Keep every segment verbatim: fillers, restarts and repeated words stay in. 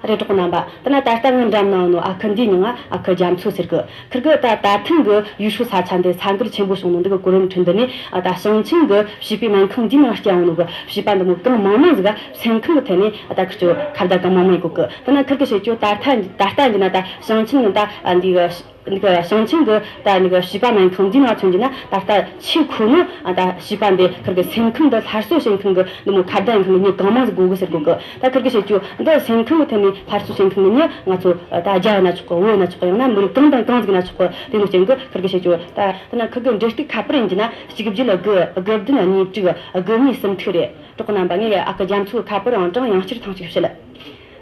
རེད། གྲོགས་པོ་རྣམ་པ། དེ་ན་ད་ལྟ་ངའི་འགྲམ་ན་ཡོད་ནོ་ཨ་ཁུ་འདིའི་མྱིང་ང་ཨ་ཁུ་རྒྱ་མཚོ་ཟེར་གི། ཁིར་གི་ད་ད་ཐེངས་གི་ཡུས་ཧྲུའུ་ས་ཆ་འདི་ས་འགུལ་ཆེན་པོ་བྱུང་ནོ་འདི་གི་གོ་རིམ་ཁྲོད་འདི་ནས། ཨ་ད་ཞིང་ཆེན་གི་བྱིས་པའི་སྨན་ཁང་འདིའི་ནང་བསྐྱལ་ཡོང་ནོ་གི་བྱིས་པ་འདི་མོ་གང་མང་མང་ཟིག་ག་སེམས་ཁམས་གི་ཐད་ནས་ཨ་ད་ཁིར་ཆོ་ཁ་བརྡ་གང་མང་མང་ཡེད་གོ་གི། དེ་ན་ཁིར་གི་བཤད་རྒྱུ་ད་ལྟ་ད་ལྟ་འདི་ན་ད་ཞིང་ཆེན་ནི་ད་ཨ་འདི་གི་འདི་གི་ཞིང་ཆེན་གི་ད་འདི་གི་བྱིས་པ་སྨན་ཁང་འདིའི་ནང་མཚོན་རྒྱུ་ན། ད་ལྟ་ཆེས་མཁོ་ནོ་ཨ་ད་བྱིས་པ་འདི་ཁིར་གི་སེམས་ཁམས་འདི་སླར་གསོ་བྱེད་མཁན་གི་འདི་མོ་ཁ་བརྡ་ཡེད་མཁན་གི་མྱི་གང་མང་ཟིག་དགོས་གི་ཟེར་གོ་གི། ད་ཁིར་གི་བཤད་རྒྱུ་འདི་སེམས་ཁམས་གི་ཐད་ནས་སླར་གསོ་བྱེད་མཁན་གི་མྱི་ང་ཚོ་ད་རྒྱ་ཡིན་ན་ཆོག་གི། བོད་ཡིན་ན་ཆོག་གི། ཡང་ན་མི་རིགས་གང་དང་གང་ཟིག་ཡིན་ན་ཆོག་གི། དེ་ནོ་རྐྱེན་གི་ཁིར་གི་བཤད་རྒྱུ། ད་དེ་ན་ཁིར་གི་འབྲེལ་གཏུག་ཁ་པར་ཡིན་རྒྱུ་ན་གཅིག་བརྒྱད་དགུ་དགུ་བདུན་གཉིས་དྲུག་དགུ་གཉིས་གསུམ་ཐིག་རེད། གྲོགས་པོ་རྣམ་པ། ངས་ཨ་ཁུ་རྒྱ་མཚོའི་ཁ་པར་ཨང་གྲངས་ཡང་བསྐྱར་ཐེངས་གཅིག་བཤད།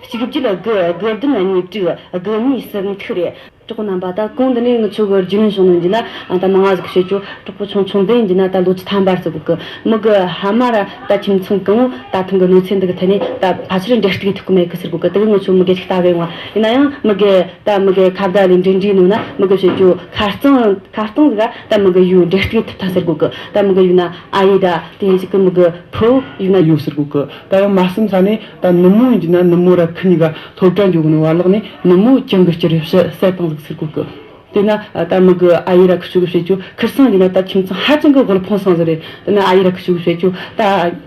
གཅིག་བརྒྱད་དགུ་དགུ་བདུན་གཉིས་དྲུག་དགུ་གཉིས་གསུམ་ཐིག་རེད། གྲོགས་པོ་རྣམ་པ། ད་གོང་འདི་ནས་ངི་ཆོ་གི་རྒྱུས་ལོན་བྱུང་ནོ་ཡིན་རྒྱུ་ན། ཨ་ད་མང་ང་ཟིག་བཤད་རྒྱུ། གྲོགས་པོ་ཆུང་ཆུང་འདི་ཡིན་རྒྱུ་ན་ད་ལོ་བཅུ་ཐམ་པ་རེད་ཟེར་གོ་གི། མི་གི་ཧ་མ་ར་ད་ཁྱིམ་ཚང་གང་བོ་ད་ཐེངས་གི་གནོད་འཚེ་འདི་གི་ཐད་ནས་ད་ཕལ་ཆེར་འབྲེལ་གཏུག་ཐུབ་གི་མེད་གི་ཟེར་གོ་གི། དེ་གི་ངི་ཆོ་མི་གི་ཅིག་ལྟ་གི་ཡོང་བ་ཡིན་ན་ཡང་། མི་གི་ད་མི་གི་ཁ་བརྡ་ལས་འདྲི་འདྲི་ནོ་ན། མི་གི་བཤད་རྒྱུ་ཁ་རྩང་ཁ་རྩང་ཟིག་ག་ད་མི་གི་ཡུ་འབྲེལ་གཏུག་ཐུབ་ཐལ་ཟེར་གོ་གི། ད་མི་གི་ཡུ་ན་ཨ་ཡེ་ད་དེ་ཡིན་ཞིག་གི། མི་གི་ཕུ་བོ་ཡུ་ན་ཡོད་ཟེར་གོ་གི། ད་ཡང་མ་བསམ་ས་ནས་ད་ནུ་མོ་ཡིན་རྒྱུ་ན་ནུ་མོ་ར་ཁི་གཉིས་ཀ་སློབ་གྲྭ་འགྱོ་གི་ནི་བ་ལག་ནས་ནུ་མོ་ཅང་གི་སྐྱུར་རེ་བཤད་བསད་བཏང་ཟིག་ཟེར་གོ་གི། དེ་ན་ད་མི་གི་ཨ་ཡེ་ར་ཁི་ཆོ་གི་བཤད་རྒྱུ། ཁིར་སང་ཡིན་རྒྱུ་ན་ད་ཁྱིམ་ཚང་ཧ་ཅང་གི་དབུལ་ཕོངས་སང་ཟིག་རེད། དེ་ན་ཨ་ཡེ་ར་ཁི་ཆོ་གི་བཤད་རྒྱུ། ད་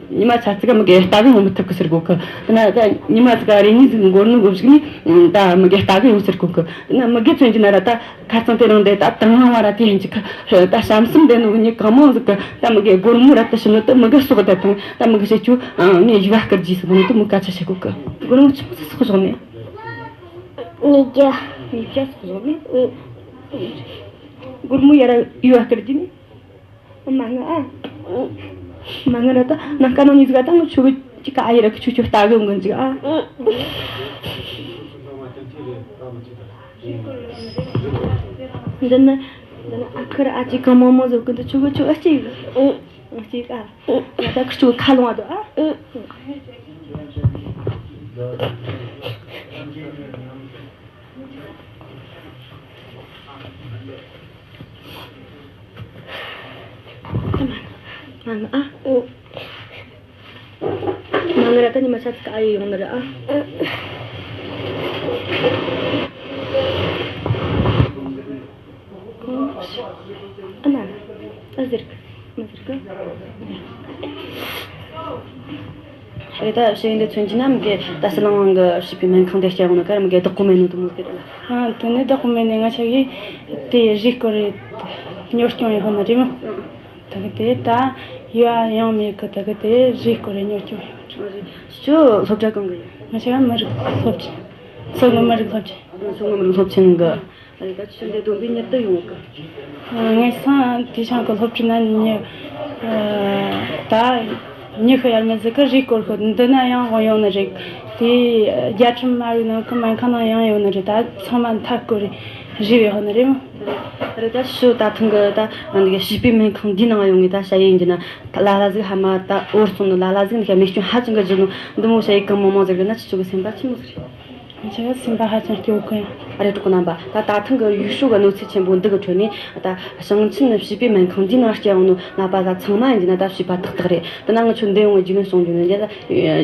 ཉི་མ་ཆ་ཙིག་ག་མི་གི་ལྟ་གི་ཡོང་མི་ཐུབ་གི་ཟེར་གོ་གི། དེ་ན་ད་ཉི་མ་ཙིག་ག་རེ་གཉིས་ཟིག་འགོར་ནི་གོ་ཞིག་ནི། ད་མི་གི་ལྟ་གི་ཡོང་ཟེར་གོ་གི། དེ་ན་མི་གི་མཚོན་རྒྱུ་ན་ར་ད་ཁ་རྩང་དེ་རིང་འདི་ད་དང་བླངས་བ་ར་དེ་ཡིན་གཅིག་གི། ད་བྱམས་སེམས་ལྡན་ནོ་གི་མྱི་གང་མང་ཟིག་གི་ད་མི་གི་སྒོར་མོ་ར་ད་ཞུ་ནོ་དེ་མི་གི་གསོག་བསྡད་དང་། ད་མི་གི་བཤད་རྒྱུ་ངས་ཡུ་བ་སྐུར་རྒྱུ་ཟེར་ནོ་དེ་མོ་སྐད་ཆ་བཤད་གོ་གི། སྒོར་མོ་ཆུང་ཙག་ཙག་བཞག་ནས། ཉིས་བརྒྱ། ཉིས་བརྒྱ་ཙག་བཞག་ནས། སྒོར་མོ་ཡར་ཡུ་བ་སྐུར་རྒྱུ་ནི། མ་ང་ཨ། མ་ང་ར་ད་ནང་ཀ་ནང་ཉིས་ཀ་ད་ང་ཆོ་གི་ཅིག་ག་ཨ་ཡེ་ར་ཁི་ཆོ་ཆོ་ལྟ་གི་ཡོང་གི་ཅིག་ཨ། འདི་ནི་འདི་ནི་ཨ་ཁུ་ར་ཨ་ཅེ་གང་མང་མང་ཟིག་གི། འདི་ཆོ་གི་ཆོ་ཨ་ཅེ་གི་ཨ་ཅེ་ག་ང་ད་ཁི་ཆོ་ཁ་ལོང་བ་དོ་ཨ། མ་ང་ཨ། མ་ང་ར་ད་ཉི་མ་ཆ་ཙིག་ཨ་ཡེ་ཡོང་ནི་རེད་ཨ། ཨ་མ། ཨ་ཟེར་གི། མ་ཟེར་གི། རེད། ད་ཤེས་ཡོན་འདི་མཚོན་རྒྱུ་ན་མི་གི་ད་ཟི་ལིང་གི་བྱིས་པའི་སྨན་ཁང་དེ་བསྐྱལ་ཡོང་ནི་ག་ར་མི་གི་བདག་པོ་མེད་ནོ་དེ་མོ་ཟིག་རེད་ལ། ཨ། དེ་ནི་བདག་པོ་མེད་ནི་ང་ཆ་གི་དེ་རིགས་སྐོར་རེ་གཉེར་སྐྱོང་ཡེད་ནི་རེད་མོ། ད་གི་དེ་ད་ཡོད་ཡང་མེད་གི། ད་གི་དེ་རིགས་སྐོར་རེ་གཉེར་སྐྱོང་ཡེད། ཁྱོད་སློབ་གྲྭ་གང་གི་ཡིན། ང་ཆ་ག་མི་རིགས་སློབ་ཆེན། མཚོ་སྔོན་མི་རིགས་སློབ་ཆེན། མཚོ་སྔོན་མི་རིགས་སློབ་ཆེན་གི། ཨ་ད་ཁྱོད་འདི་བསྡོམས་པས་མྱི་དུ་ཡོང་གི། ངེད་ཚང་དེ་ཆང་གི་སློབ་ཕྲུག་ན་མྱི་ད་ཉི་ཤུ་ཡར་མར་ཟིག་གི་རིགས་སྐོར་ཤོད། འདི་ན་ཡང་ཡོང་ནི་རེད། དེ་རྒྱལ་ཁྲིམས་དམར་པོའི་ནང་གི་སྨན་ཁང་ནང་ཡང་ཡོང་ནི་རེད། ད་ཚང་མ་མཐའ་སྐོར་རེ་རིགས་ཡོད་ནི་རེད་མོ། རེད། ད་ཁྱོད་ད་ཐེངས་གི་ད་འདི་གི་བྱིས་པའི་སྨན་ཁང་འདི་ནང་ཡོང་ངས་ད་ཞ་ཡི་ཡིན་རྒྱུ་ན། ལ་ལ་ཟིག་ཧ་མ་ད་འོར་སོང་ནི། ལ་ལ་ཟིག་འདི་ག་རྨས་སྐྱོན་ཧ་ཅང་གི་ལྗིད་ནོ། འདི་མོ་ཞ་ཡི་གང་མང་མང་ཟིག་རེད་ན་ཁྱེད་ཆོ་གི་སེམས་པ་ཆི་མོ་ཟིག་རེད། ང་ཆ་ག་སེམས་པ་ཧ་ཅང་སྐྱོ་གི། ཨ་རེད། གྲོགས་པོ་རྣམ་པ། ད་ད་ཐེངས་གི་ཡུས་ཧྲུའུ་གི་གནོད་འཚེ་ཆེན་པོ་འདི་གི་ཁྲོད་ནས་ད་ཞིང་ཆེན་བྱིས་པའི་སྨན་ཁང་འདིའི་ནང་བསྐྱལ་ཡོང་ནོ་ནད་པ་ད་ཚང་མ་ཡིན་རྒྱུ་ན་ད་བྱིས་པ་ཏག་ཏག་རེད། དེ་ན་ང་ཆོ་འདི་ཡོང་བའི་རྒྱུས་ལོན་བྱུང་རྒྱུ་ནི་འདི་ད་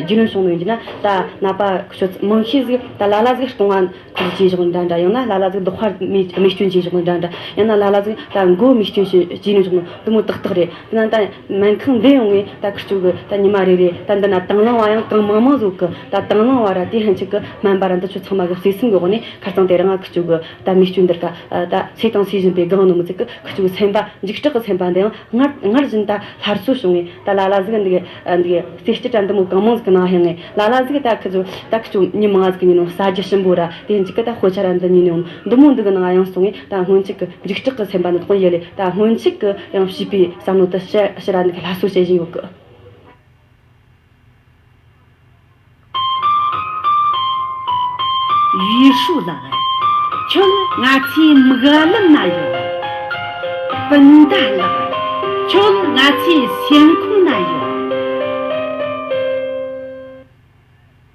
རྒྱུས་ལོན་བྱུང་ནོ་ཡིན་རྒྱུ་ན། ད་ནད་པ་ཁྱོད་མང་ཤས་ཟིག་ད་ལ་ལ་ཟིག་རྐང་བ་ཁུར་བཅད་བཞག་ནི་འདྲ་འདྲ། ཡང་ན་ལ་ལ་ཟིག་རྡོག་པ་རྨས་རྨས་སྐྱོན་བྱས་བཞག་ནི་འདྲ་འདྲ། ཡང་ན་ལ་ལ་ཟིག་ད་མགོ་རྨས་སྐྱོན་བྱས་བྱས་ནི་བཞག་ནི་འདི་མོ་ཏག་ཏག་རེད། དེ་ན་ད་སྨན་ཁང་འདི་ཡོང་ངས་ད་ཁི་ཆོ་གི་ད་ཉི་མ་རེ་རེ་ད་འདི་ན་དང་བླངས་པ་ཡང་གང་མང་མང་ཟིག་གི། ད་དང་བླངས་པ་ར་དེ་ཕན་ཆད་གི་སྨན་པ་ར་འདི་ཆོ་ཚང་མ་གི་བརྩེ་སེམས་གི་འོག་ནས་ཁ་རྩང་དེ་རིང་ང་ཁི་ཆོ་གི་ད་རྨས་སྐྱོན་འདི་ར་ད་ཚེ་དང་ཚེ་བཞིན་པའི་སྒང་ནོ་མི་ཚིག་གི། ཁི་ཆོ་གི་སེམས་པ་འཇིགས་སྐྲག་གི་སེམས་པ་འདི་ཡང་སྔར་སྔར་བཞིན་ད་སླར་གསོ་བྱུང་ངས། ད་ལ་ལ་ཟིག་འདི་གི་འདི་གི་རྩེ་སྐྱིད་ར་འདི་མོ་གང་མང་ཟིག་གི་ནང་ཕྱིན་ངས། ལ་ལ་ཟིག་ད་ཁི་ཆོ་ད་ཁི་ཆོ་མྱི་མང་ཟིག་གི་ཉིན་ནོ་ཟ་རྒྱུ་ཞིམ་པོ་ར་དེ་ཕན་ཆད་གི་ད་དཔེ་ཆ་ར་འདི་ཉིན་ནོ་འདི་མོ་འདི་གི་ནང་ཡོང་སོང་ངས། ད་སྔོན་ཆད་གི་འཇིགས་སྐྲག་གི་སེམས་པ་ནི་དཔེ་ཡེ་ལས། ད་སྔོན་ཆད་གི་ཡང་བྱིས་པའི་བསམ་བློ་དེ་ཕྱིར་ཕྱིར་ར་འདི་གི་སླར་གསོ་བྱེད་བཞིན་ཡོད་གི། ཡུས་ཧྲུའུ་ལགས། ཁྱོད་ང་ཚོའི་མིག་ལམ་ན་ཡོད། སྤུན་ཟླ་ལགས། ཁྱོད་ང་ཚོའི་སེམས་ཁོང་ན་ཡོད།